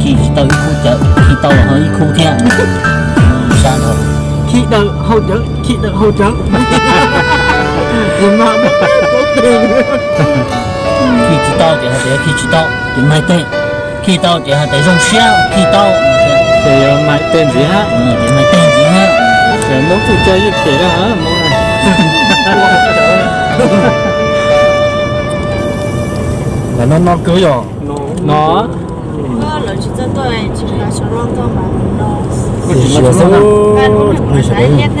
Khi tsis tau ib khub cawv, khi tau ho ib khub thiab. Sab dhau. Khi đợi hậu chớ, khi đợi hậu chớ. Khi tsis tau ces hais tias khi tsis tau ces mais teg, khi tau ces hais tias zoo siab khi tau. Ces yog mais teg ntxiv hab, ces mais teg ntxiv hab. Ces Hmoob txuj cai yeej phem dab Hmoob na. Los no no kawg yog no.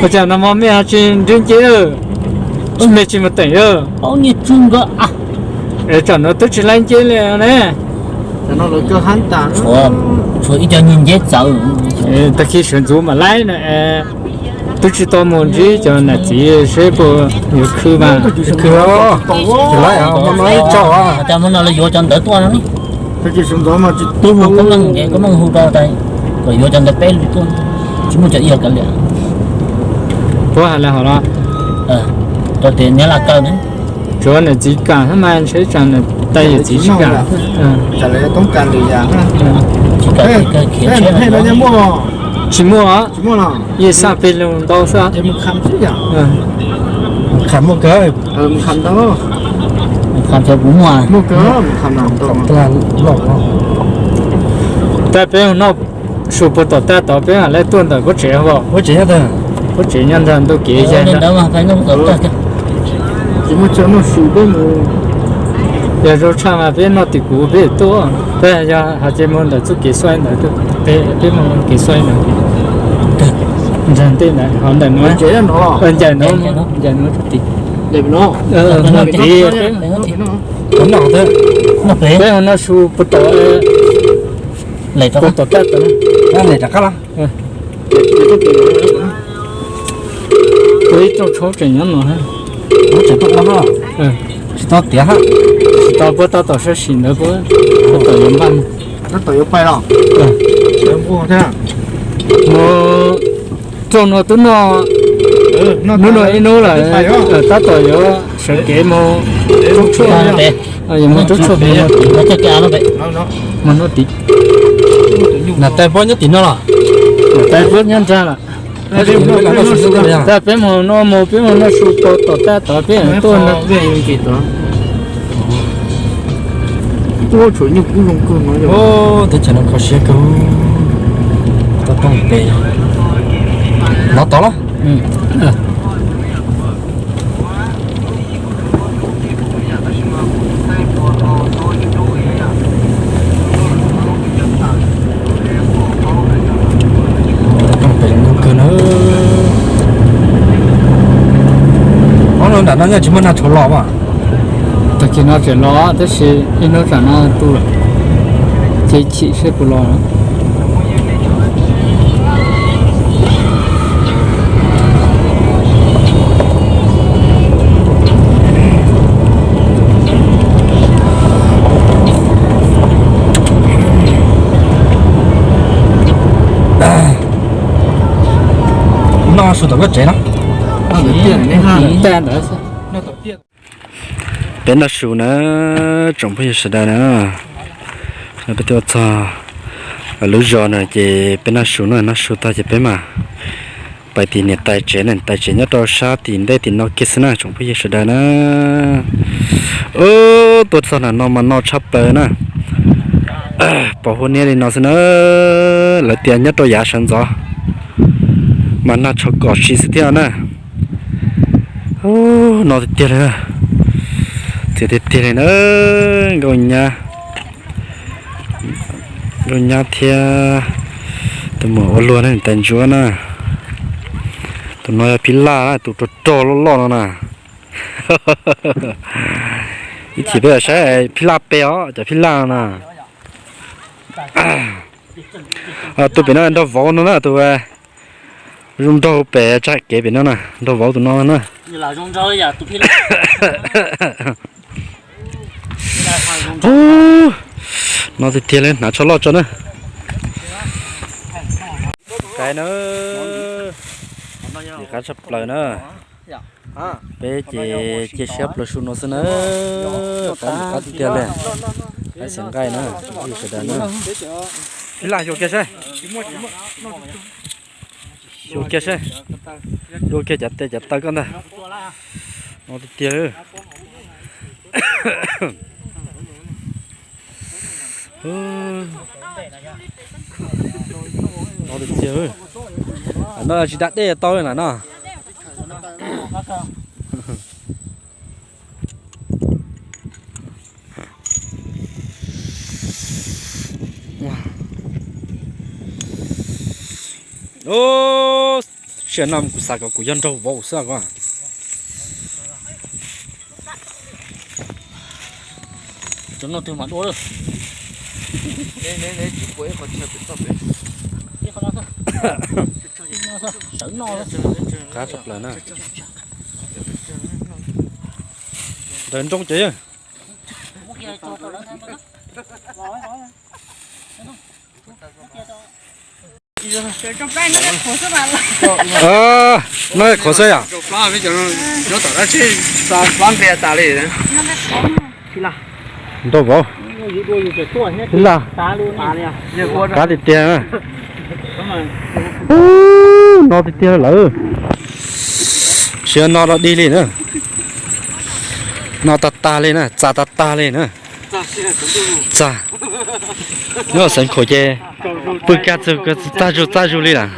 Ua cas no mog mej ho tsis nrhiav nceb, mej tsis mus teem a? Es tsam no twb tsis laib nceb li ne. No lawv kawg hab tas. Tshuav ib co nyuag nceb txawv. Tag kis sawv ntxuv mam laib na. Twb tsis tau mus ntsib cov nam txiv seb puas yuav khwv mas. Khwv, tsis laib, hmo no ib tsaug. Cas hmo no lawv yuav cov ntawd tuaj no ne. Twb hu koob meej, koob meej hu rau tas kom yuav cov ntawd peb lwm tuaj, tsis muaj cov ib yam kav liam. Puab hais li hov los? Rau tias neb laj kawg ne. Tsuav niam txiv kam mas ntshe tsam niam tais yawm txiv tsis kam. Tsis kam, tsis kam khiav tsheb. Tsis muaj os. Yeej xaj peg lug ntau xwb. Mus kham cov kuv muaj. Tag peb mus noj su puag tom tag tod peb mam li tuaj ntawm puab tsev os. Puab tsev nyob ntag, ntuj kev yaig ntawd. Yog zoo tshaj mas peb noj tim kuv peb tuaj, tab yog hais tias mus ntawm txoj kev xuaib ntawd, peb mus kev xuaib ntawd. Ntawm ntej ntawd, hov ntawm no, ncaim no, ncaim no rau tim. Peb mus noj su puag tom, puag tom tag tod. Ua ib rooj tshoob tseem nyob no. Tsis tau tiav, tsis tau, puab tab tom sab sim ntawd puab tab tom yuav npaj. Tab tom yuav pais los? Mus rooj no twb noj, hnub no ib hnub lawm, tab tom yuav sawv kev mus rub tshuaj, yuav mus rub tshuaj pem no, mus noj tim. Niam tais puab nyob tim no los? Niam tais puab nyob nrag lawm. Tab peb mus no mus peb mus noj su puag tom tag tod peb tuaj no. Teb chaws no kho siab kawg. Toj roob pem no tod los? Toj roob pem no kawg na. Ob hnub nram no yeej tsis muaj nag tshauv los mas. Tag kis no tseem los tab sis ib hnub tsam no tu lawm, ces chim seb puas los. Noj su tom koj tsev no. Peb noj su na, tsoom phooj ywg sawv daws na. Peb twb ua txog lub zos na ces peb noj su na, noj su tag ces peb mam pais tim niam tais tsev na, niam tais tsev nyob rau sab tim ntej tim no kiag xwb na tsoom phooj ywg sawv daws na. Ub, tuaj txog nram no mas no tshaj plaws na. Pos huab niab li no xwb na, lawv tias nyob rau yav sawv ntxov mas nag tshauv kom si xwb thiab na. Ub, no tiag tiag li na, txias tiag tiag li na, nkauj nyab, nkauj nyab thiab tus muam ua luag na, niam tais ntsuab na. Tus no yog phib laj na, tus rog rog loj loj no na. Ib chim peb saib phib laj pem os, cov phib laj no na. Tus pem no nraug vauv no na, tus zoo nraug pem tsa kev pem no na, nraug vauv tus no na. No tiag tiag li, hnav tsho loj tso na. Qab na, qab tshaj plaws na. Peb ces cia siab plaws su no xwb na. Qab mus qab tiag tiag li. Qab xeem nqaij na, sawv daws na. Xyuas kiag seb, xyuas kiag cov tes cov taw koj ntag. No tiag tiag. No tiag tiag. No tsis da dej tau na no. Sia no kuv xav kom kuv yog nraug vauv xwb ko. Cov no twg mas dua lawm. Neb, neb, neb tsis pua ib qho chaw pem toj pem. Qab tshaj plaws na. Ntawm nrooj ces. Noj qhuav xwb yom. Ntau vauv. Qab tiag tiag. Ub, no tiag tiag lawm. Siav no los dig li na. No tag tag li na, txas tag tag li na. Txas. Nyob xeev Khuam ces pw kaj txug txaj zug txaj zug li lawm.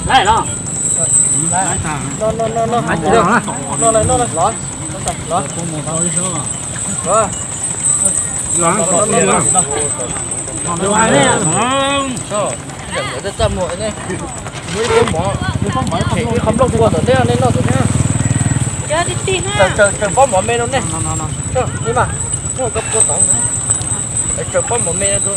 Laib los. Noj, noj, noj, noj. Noj lawm, noj lawm. Los. Los. Los. Txaj muag ne, muab ib pob mov, ib qho nplooj pua tom teb nej noj tom teb. Tsaws pob mov me rau nej. Li mas, muab koj pua tod, tsaws pob mov me rau.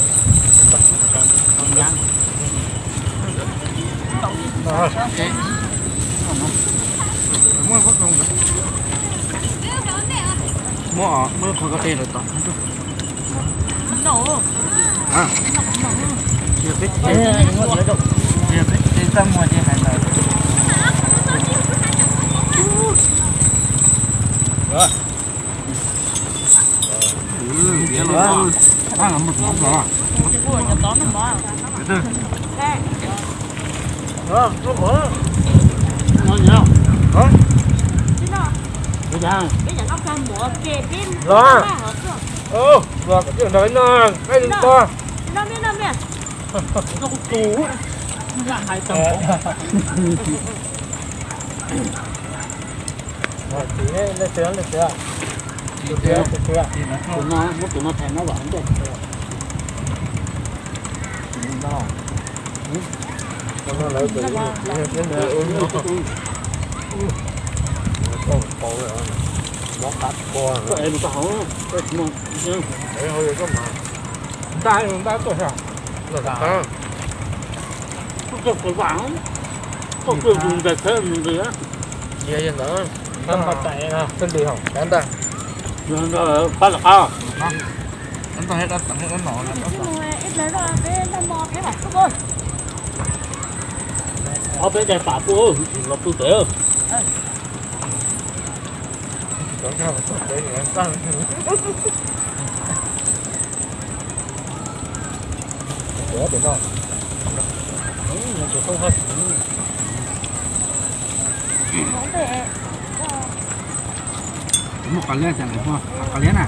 Muab, muab qhov ko e lawm tod. Peb txaj muag ces hais lawm. Los, los, los, no, no, no. Tus no, muab tus no thaiv no vam ntej. Ntaj, ntaj tuaj. Tuaj kawg vam, tuaj kawg ntawd thawb ntawd. Pab lawm qab. Ob peb daim pam pub los pw pem. Muaj qos liab, qos liab na.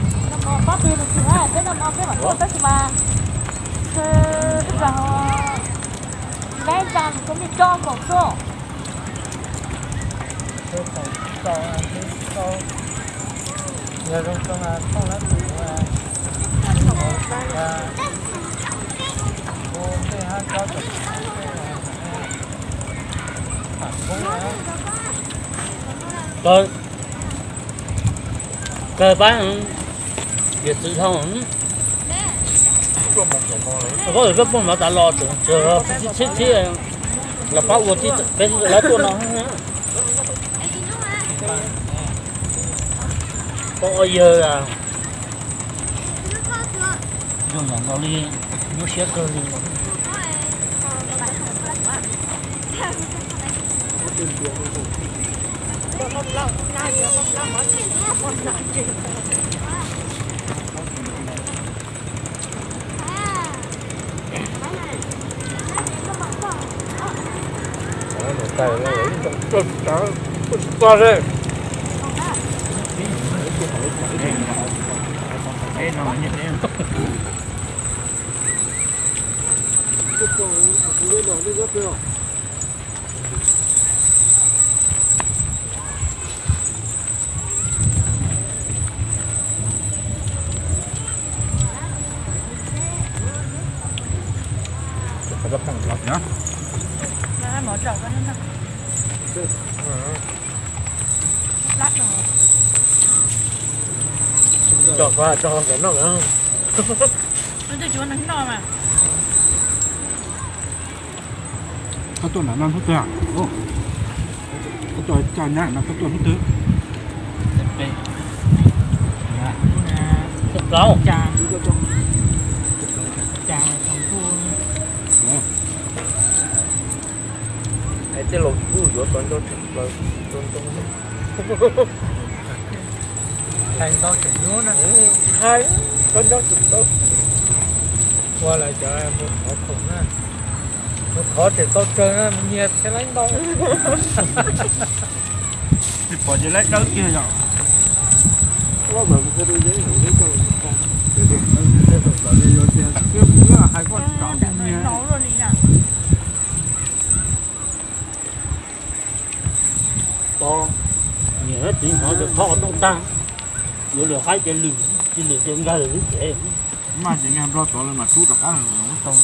Kawg pab yawm txiv dhau. Koj poj mov tas los tseem tseg txhib txhib los pab ua tib peb lawv tuaj no. Pom yawg zoo yam nkaus li lub siab kawg li. Tso, tso, tso, tso noj. Koj tuaj nram no hnub twg? Koj tuaj coj nyab no koj tuaj hnub twg? Hais tej laus kuj yuav tau ncauj tseem plaws, tau ncauj tseem plaws. Hais ntau tseem nyuaj na. Hais tau ncauj tseem plaws. Ua lawv cov mus thov khoom na. Mus thov tseem tau tsawg na, nyias thiaj laib ntau. Tsis pom ces laib dawb kiag yom. Hais koj tsis kam nyias. Tod, niam txiv hnov ces thov rooj tag, yuav lwm haib ces lwm, tsis lwm ces nkag lwm lub tsev. Maj ces nkag nplog tod lawm mas rub rov qab los tau.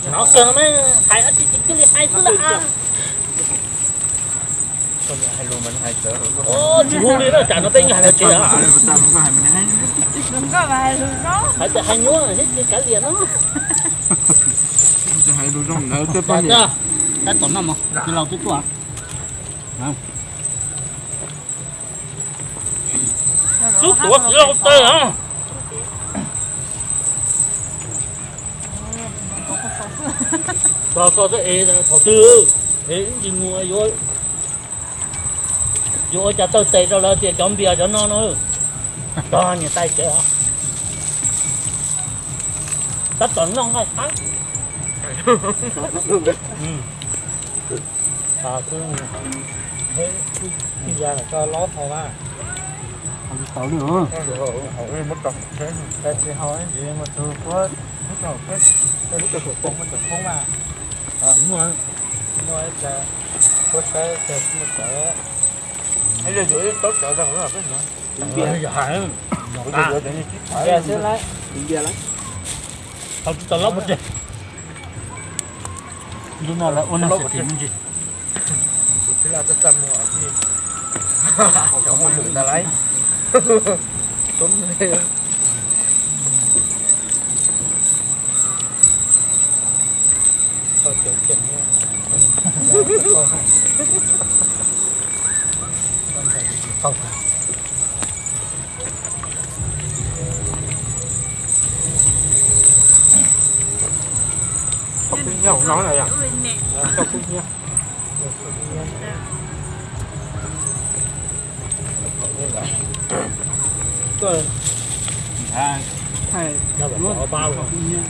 Hnov kawg mas hais dab tsi ces cia li hais xwb na. Tsis hu li na, tsam no peb nkag lawv tsev. Hais tias hais nyuaj thiab ces kav liam no. Tab tom noj mov, tsis laus twb tuaj. Twb tuav txiv laus tawg. Koj koj twb es thaum twg es ib ntsis mus yuav ua cas tawg tes rau lawv tias cov npias cov no no. Tog niam tais tsev os. Tab tom noj nqaij qab. Tau li tau li. Tsis haus ib ntsis mus txog puab, muab cov khoob mas, muaj ib co puab saib muaj cov. Ib taub cov peb hnov. Npias xwb lauj, npias lauj. Tau tsis tau laub pov tseg. Ntu no lawv ua neeg xwm tim me ntsis. Tus tij laug txaj txaj muag thiab. Cov hauj lwm ntag lauj. Tub. Tau kub hnyiab no na yom. Tau kub hnyiab. Koj thaij luab tau kub hnyiab.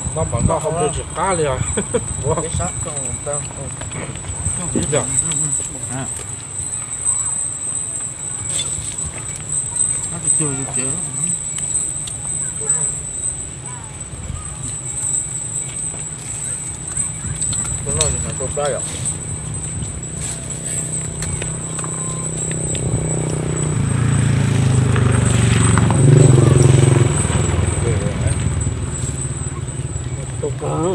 Noj pom noj hauv npua tsis qab li os. Tus no tus plab yom. Tus kawg.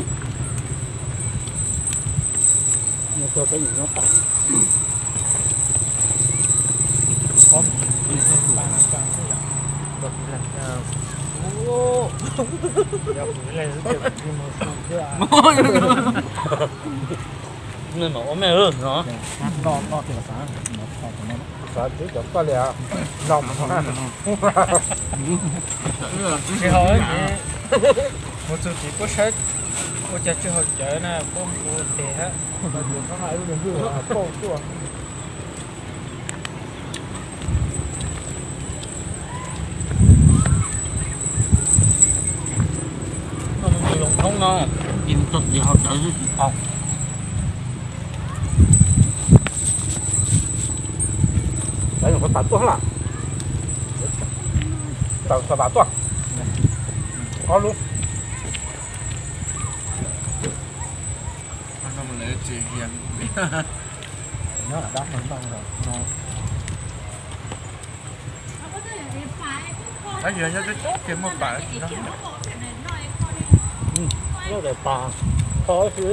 Peb nyob tas. Xav twb cov koj li, no. Tsis haus ces mus txug tim puab saib ua cas tsis haus cawv na, puab ua tes hab. Zoo thoob no, ces txog tim haus cawv xwb tsis haus. Cov nyuam qhuav tas tuaj lawm. Tawm xav tas tuaj. Ob lub. Tab sis nyob coob coob ces muaj pam. Nyob daim pas tau si,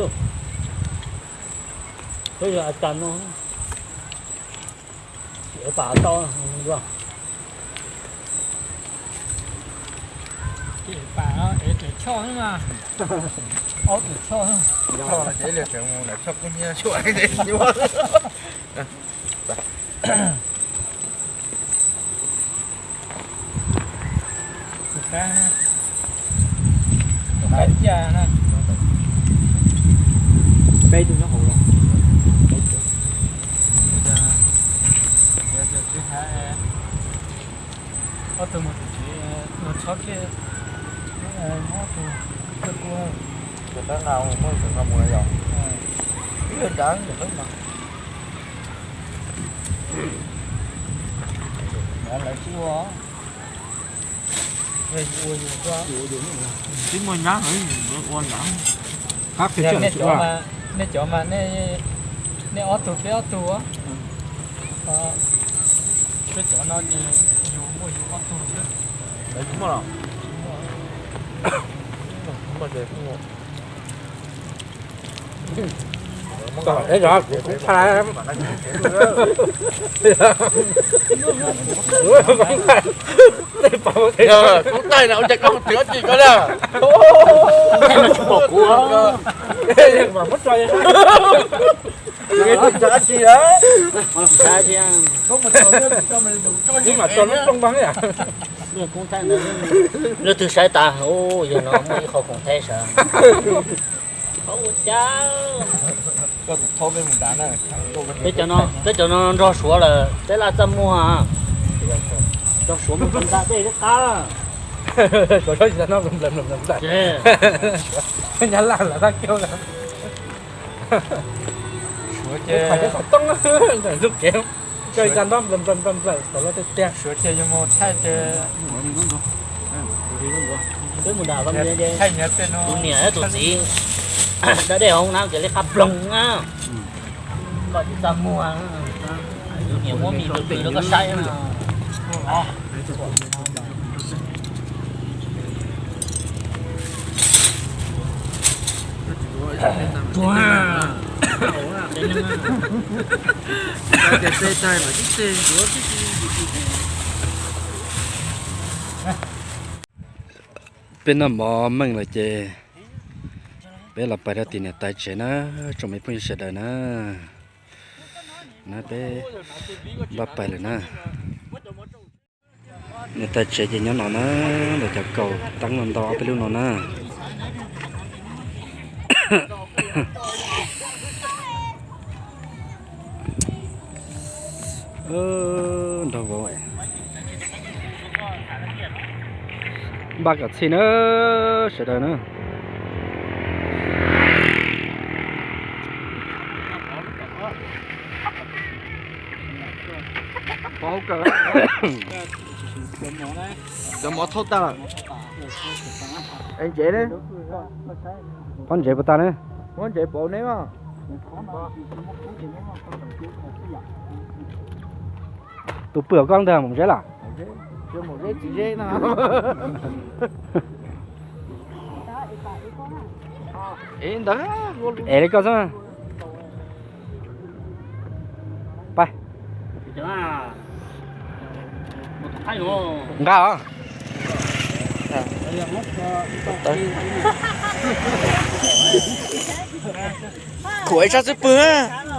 peb yog a cas no, pam tau dua. Pam es tes choj mas, ob tes choj. Choj ces ib li tseem mus lam choj kub hnyiab tshuaj. Peb tug nyob hauv los. Ob tug mus tsis tsev, mus tshov kiag, muab ob tug kua kua. Ces tab nqa muab ntawd nqa mus yog. Ib yog dav ntawm peb mas. Lawv tsis ua. Tsis muaj nyab lawv ua nrad. Nej cov mas, nej ob tug peb ob tug. Peb cov no ces yus muaj yus ob tug xwb. Lawv tsis muaj los? Tsis muaj. Kuv thaij, kuv thaij na, ua cas koj tsis koj na. Thaij no tsis pom kuv. Leej twg saib tas, yog no muaj ib qho khoom thaib sas. Peb cov no nrog Suav lawm, peb laj txaj muag. Nrog Suav mus rau nram dej liab qab. Suav tsis tau noj nplaws nplaws nplaws. Nyab laj lam thaj kiag. Suav ces toob ntawm lub kev, koj ib nrab nplaws nplaws nplaws nplaws tau lawm tiag tiag. Suav ces yuav mus thaij ces, peb mus nram, tus niam tus txiv da dej hauv na ces liab qab ploog na. Koj tsis txaj muag, tus niam muab mis rau rau koj saib na. Peb noj mov meej lawm ces peb los pais rau tim niam tais tsev na, tsoom me phooj ywg sawv daws na. Na peb npaj pais lawm na. Niam tais tsev ces nyob no na, lawv cov kaus teeb no ntau ob peb lub no na. Nrog vauv npaj kom txhij na, sawv daws na. Cov mov thauj tag lawm. Es ntsev ne? Pob ntsev puas tas ne? Pob ntsev pauv ne mas. Tus pw hauv koj ntag, mus zeb lawm? Es li koj xwb. Pab nqa os. Kuam ib sab xwb pw na.